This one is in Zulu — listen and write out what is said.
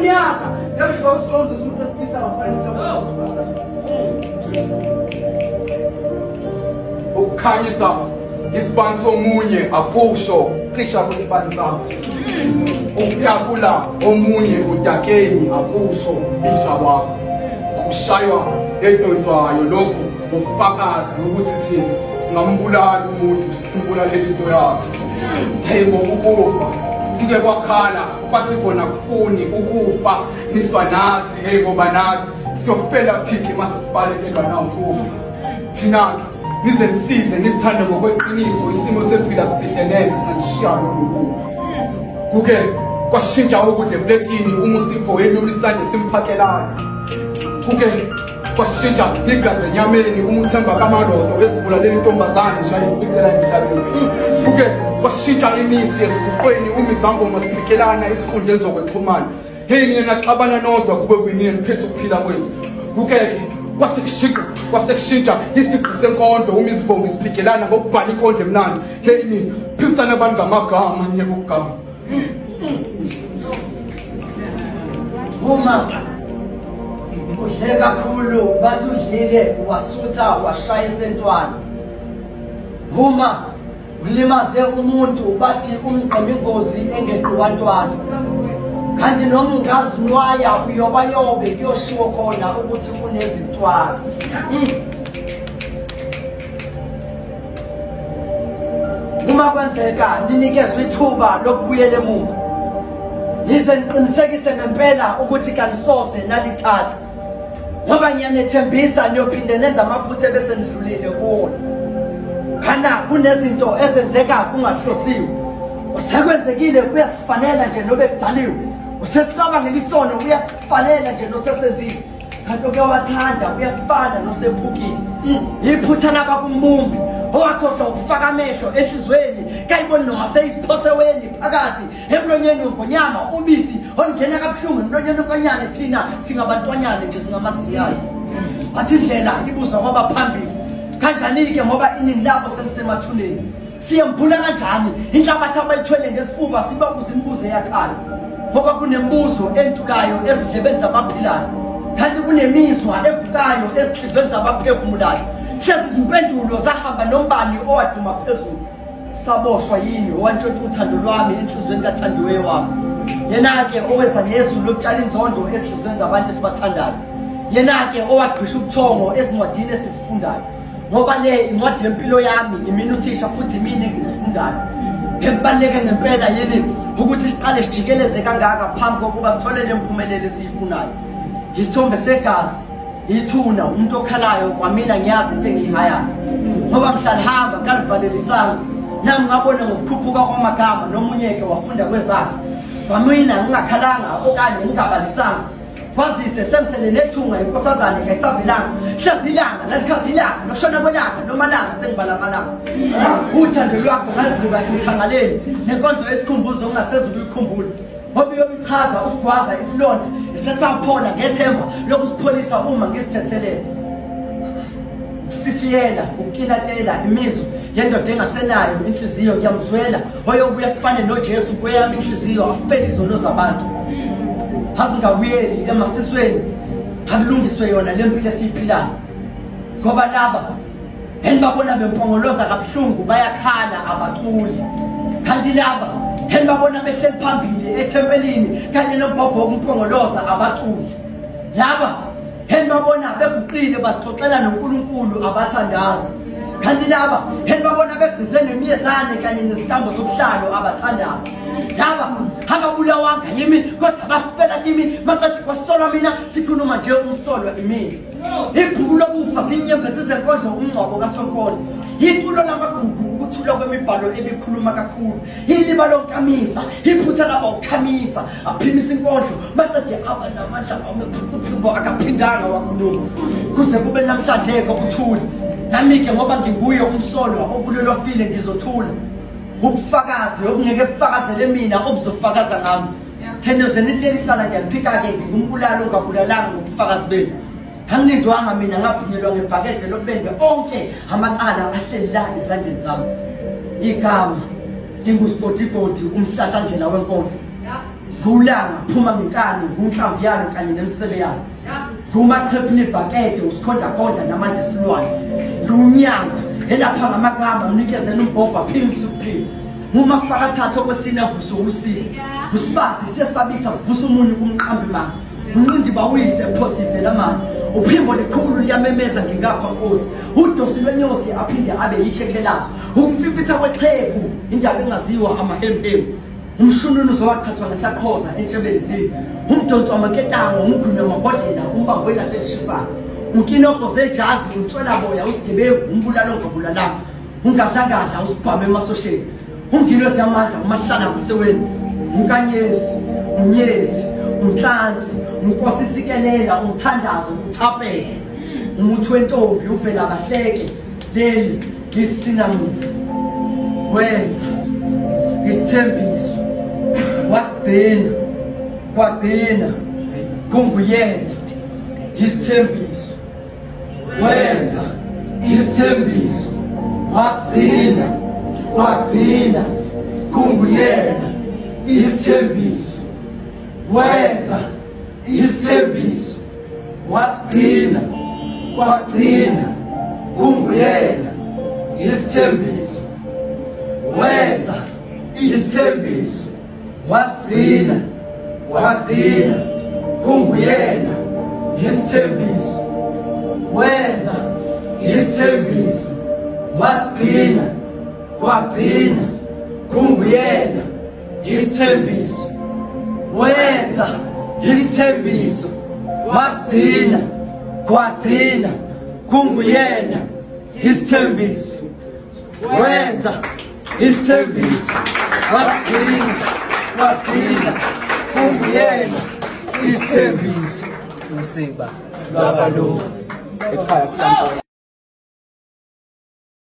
Unyaka njengoba usikomzo umuntu wesilisa akafanele nhlobo wesifazane. Ukukhanyisa isibani somunye akusho cisha kwesibani sakho. Ukutakula omunye udakeni akusho bisha wakho. Kushaywa edonswayo lokhu ubufakazi ukuthi thina singambulala umuntu simbulalela into yakhe. Hey ngoba ukufa kuke kwakhala kwasikhona kufuni ukufa niswa nathi hey ngoba nathi siyofela phiki mase sibalekelwa na ukufa. Thina-ke nize nisize nisithande ngokweqiniso isimo sempilo asihle neze singasishiya lokhu. Kuke kwashintsha ukudla epletini uma usipho elula isandla simphakelayo. Kuke kwashintsha igazi enyameni uma uthemba kamarodo ezibulalela intombazane nje ayificela emhlabeni. Kuke kwashintsha imithi eziguqweni uma izangoma zifikelana ezinkundleni zokuxhumana. Hey nina naxabana nodwa kube kuyinina niphethe ukuphila kwethu. Kuke kwasekushintsha kwasekushintsha isigqi senkondlo uma izibongo ziphikelana ngokubhala inkondlo emnandi. Hey nina philisana abantu ngamagama niyeke ukugama. Uma udle kakhulu bathi udlile wasutha washaya isentwana. Uma ulimaze umuntu bathi umgqema ingozi engeqiwa ntwana. Kanti noma ungazinwaya uyoba yobe kuyoshiwo khona ukuthi unezintwana. Uma kwenzeka ninikezwe ithuba lokubuyela emuva, nize niqinisekise ngempela ukuthi kanisoze nalithatha, ngoba ngiyanethembisa niyophinde nenze amaphutha ebese nidlulile kuwona. Khana kunezinto ezenzeka kungahlosiwe, osekwenzekile kuyasifanela nje nobe kudaliwe, usesicabangela isono kuyafanela nje nosesenzile. Kanti uyawathanda uyafana nosephukile. Iphutha laba kumbumbi owakhohlwa ukufaka amehlo enhlizweni kayiboni noma seyisiphoseweni phakathi emlonyeni wengonyama ubisi olungena kabuhlungu emlonyeni wenkonyane. Thina singabantwanyane nje singamazinyane. Bathi indlela ibuzwa kwabaphambili kanjani-ke ngoba iningi labo selisemathuneni. Siyembula kanjani inhlabathi abayithwele ngesifuba sibabuza imibuzo eyakhayo ngoba kunemibuzo entulayo ezindlebeni zabaphilayo kanti kunemizwa evukayo ezinhlizweni zabaphefumulayo. Hlezi izimpendulo zahamba nombani owaduma phezulu. Saboshwa yini owantshontsha uthando lwami enhlizweni kathandiweyo wami? Yena-ke oweza nezulu lokutshala inzondo ezinhlizweni zabantu esibathandayo. Yena-ke owagqisha ubuthongo ezincwadini esizifundayo. Ngoba le incwadi yempilo yami imina uthisha futhi imina engisifundayo. Ngekubaluleke ngempela yini ukuthi siqale sijikeleze kangaka phambi kokuba sithole le mpumelelo esiyifunayo. Isithombe segazi, ithuna, umuntu okhalayo kwamina ngiyazi into engiyihayayo. Ngoba mhla lihamba kalivalelisanga nami ngabona ngokukhuphuka kwamagama nomunye-ke wafunda kwezakhe. Kwamina ngingakhalanga okanye ngingabalisanga Kwazise sengisele nethunga inkosazane kayisavelanga hlazi ilanga lalikhazi ilanga nokushona kwelanga nomalanga sengibala amalanga. Uthando lwakho ngaligqiba ekuthangaleni nenkonzo yesikhumbuzo ongaseze ukuyikhumbula ngoba iyobichaza ukugwaza isilonda esesaphola ngethemba lokusipholisa uma ngisithethelela. Ukufifiyela, ukukilatela imizwa yendoda engasenayo inhliziyo ngiyamzwela oyobuya afane noJesu kweyami inhliziyo afele izono zabantu. Azingabuyeli emasisweni akulungiswe yona le mpilo esiyiphilayo ngoba laba enibabona bempongoloza kabuhlungu bayakhala abaculi kanti laba enibabona behleli phambili ethempelini kanye nombhobho wokumpongoloza abaculi laba Enibabona beguqile basixoxela noNkulunkulu abathandazi. Kanti laba enibabona begqize nemiyezane kanye nezitambo zobuhlalo abathandazi. Laba ababulawanga yimi kodwa bafela kimi maqede kwasolwa mina sikhuluma nje umsolwa imina. Ibhuku lokufa zinyembezi zenkondlo umngcwabo kaSonkondlo. Iculo lamagugu ukuthula kwemibhalo ebikhuluma kakhulu. Iliba lonkamisa, iphutha laba ukukhamisa. Aphimisa inkondlo maqede aba namandla amephucuphuko akaphindanga wakhuluma kuze kube namhlanje kokuthula. Nami-ke ngoba nginguye umsolwa obulelwa file ngizothula. Ubufakazi obungeke bufakazele mina obuzofakaza ngami. Thena leli cala ngiyaliphika-ke ngingumbulali ongabulalanga ngobufakazi benu. Angilindwanga mina ngabhunyelwa ngebhakede lokubende onke amacala ahleli la ezandleni zami. Igama lingusigodigodi umhlahlandlela wenkondlo. Ngulanga phuma ngenkani, ngunhlamvu yalo kanye nemisebe yalo. Ngumaqhephini ibhakede, usikhondlakhondla namandla esilwane. Ngunyanga elapha ngamagama, mnikezela umbhobho aphinde ukuphila. Ngumafakathatha okwesine avuse usiko. Usibazi siyesabisa sivusa umunyu kumqambi manga. Unqindi bawuyise phosi ivela mani. Uphimbo likhulu liyamemeza ngingapha nkosi. Udosi lwenyosi aphinde abe yikhekhe laso. Ukumfimfitha kwexhegu indaba engaziwa amahemhemu. Umshununu uzowaqhathwa ngesaqhoza entshebenzini. Umdonso wamaketango, umgwinyo wamabhodlela, umbambo welahle elishisayo. Unkinobho zejazi, unswelaboya, usigebengu, umbulalo ongabulalanga. Ungadlangadla usibhame emasosheni. Ungilwe ziyamandla umahlala kuseweni. Unkanyezi, unyezi, unhlanzi, unkosi sikelela, umthandazo, uthapele. Umuthi wentombi uvela bahleke leli lisinamuva. Wenza isithembiso wasigcina kwagcina kunguyena isithembiso wenza isithembiso wasigcina kwagcina kunguyena isithembiso wenza isithembiso wasigcina kwagcina kunguyena isithembiso wenza isithembiso wasigcina kwagcina kunguyena isithembiso wenza isithembiso wasigcina kwagcina kunguyena isithembiso wenza isithembiso wasigcina kwagcina kunguyena isithembiso wenza isithembiso wasigcina kwagcina kunguyena isithembiso usiba lwabaloku ekhaya kusampela.